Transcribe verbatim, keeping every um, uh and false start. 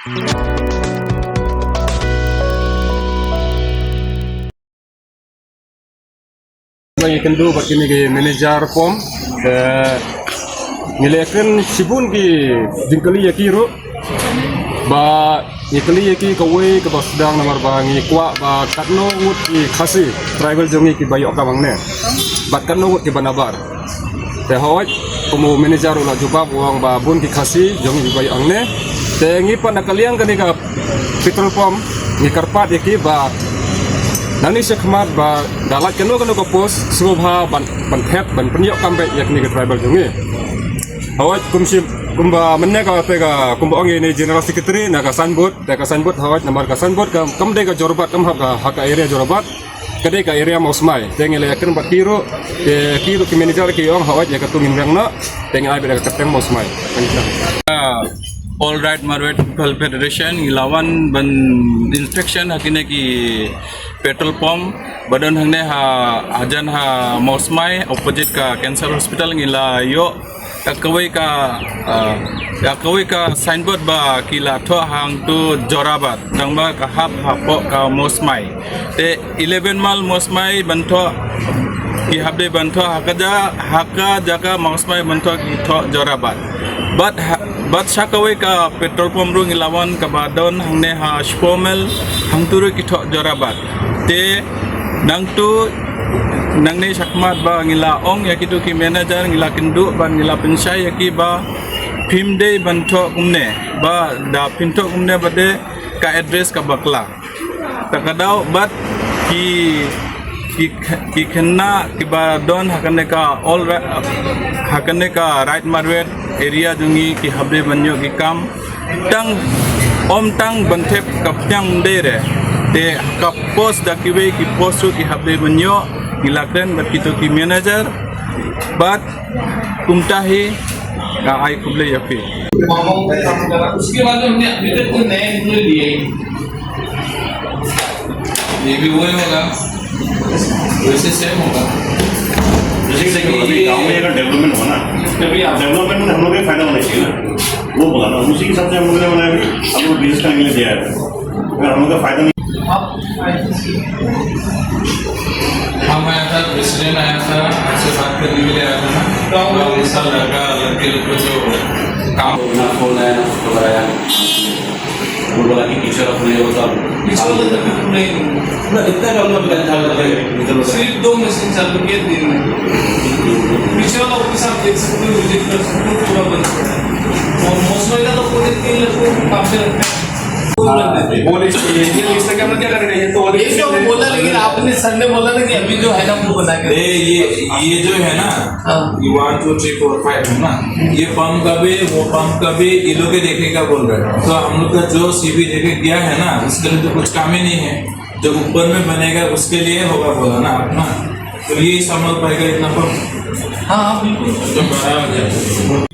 Ba ngi kynduh bad kine ki manager pom, eh, ngi la ïakren shibun ki jingkylli ïa ki ruh. Ba ngi kylli ïa ki kawei kaba sdang namar ba ngi kwah ba katno ngut ki Khasi tribal jong ngi kiba ïoh kam hangne. Bad katno ngut kiba nabar. Te hooid, kum u manager u la jubab u ong ba bun ki Khasi jong ngi ba ïoh hangne. Te ngi pat na ka liang kane ka petrol pump ngi kyrpad ïa ki ba nangne shakhmat ba da lait kano kano ka post sngewbha ban, ban thep ban pynïoh kam beit ïa kine ki tribal jong ngi. Hooid, kum shym, kumba mynne ka te ka, kumba ong ïa ine general secretary na ka signboard, te ka signboard hooid namar ka signboard ka, kam dei ka Jorabat, kam hap ka, ha ka area Jorabat. Ka dei ka area Mawsmai. Te ngi la ïakren bad ki ruh, te ki ruh ki manager ki ong hooid ïa katu ngin weng noh. Te ngin ai beit ïa ka kyrteng Mawsmai. Thank you. Ah, All Right Marwet People Federation ngi la wan ban inspection ha kine ki petrol pump ba don hangne ha, hajan ha Mawsmai opposite ka cancer hospital ngi la ïoh ïa kawei ka, ah, ïa kawei ka signboard ba ki la thoh hangtu Jorabat, tangba ka hap hapoh ka Mawsmai. Te eleven mile Mawsmai ban thoh, ki hap dei ban thoh ha ka ja-, ha ka jaka Mawsmai ban thoh ki thoh Jorabat. Bad ha-, bad sha kawei ka petrol pump ruh ngi la wan kaba don hangne ha shiphew mile, hangtu ruh ki thoh Jorabat. Te nangtu, nangne shakhmat ba ngi la ong ïa kitu ki manager, ngi la kynduh bad ngi la pynshai ïa ki ba phim dei ban thoh kumne, ba da phin thoh kumne ba dei ka address ka bakla. Ta ka daw bad ki, ki, ki khynnah kiba don ha kane ka All Ri-, ha kane ka Right Marwet area jong ngi ki hap dei ban ïoh ki kam. Tang, ym tang ban thep ka pdiang dei re. Te ka post da kiwei ki post ruh ki hap dei ban ïoh, ngi la kren bad kitu ki manager. Bad kumta hi ka ai khublei ïa phi. उसके बाद हमने अभी तक जो नए एम्प्लॉय लिए हैं, ये भी वही होगा, वैसे सेम होगा। जैसे कि अभी गाँव में अगर डेवलपमेंट हो ना, तभी आप डेवलपमेंट में हम लोग को फायदा होना चाहिए ना, वो बोला ना, उसी हिसाब से हम लोगों ने बनाया। हम लोग बिजनेस करने के लिए दिया है, अगर हम लोग का फायदा नहीं हम आया था, प्रेसिडेंट आया था, आपसे बात करने के लिए आया था ना। तो ऐसा लड़का, लड़के लोग को जो काम ना, फोन आया ना, खबर आया। वो बोला कि टीचर अपने वो सब टीचर वाला तो बिल्कुल नहीं। ना, इतना डेवलप नहीं था, लड़के, इधर उधर। सिर्फ दो मशीन चालू किए दिन में। पीछे वाला ऑफिस आप देख सकते हो, विजिट कर सकते हो, पूरा बंद पड़ा है। और मौसम का तो पूरे तीन लड़कों को काम पे रखते हैं। बोले इसके लिए, ये इसका क्या, क्या करेगा? ये तो ये तो बोला, लेकिन आपने सर ने बोला ना कि अभी जो है ना वो बना के अरे, ये, ये जो है ना, हाँ। ये one, two, three, four, five है ना, ये पंप का भी, वो पंप का भी, ये लोग के देखने का बोल रहे हैं। तो हम लोग का जो सीबी देके गया है ना, उसके लिए तो कुछ काम ही नहीं है। जो ऊपर में बनेगा, उसके लिए होगा बोला ना आप ना, तो ये संभल पाएगा इतना पंप? हाँ, हाँ, बिल्कुल। तो बड़ा हो जाएगा।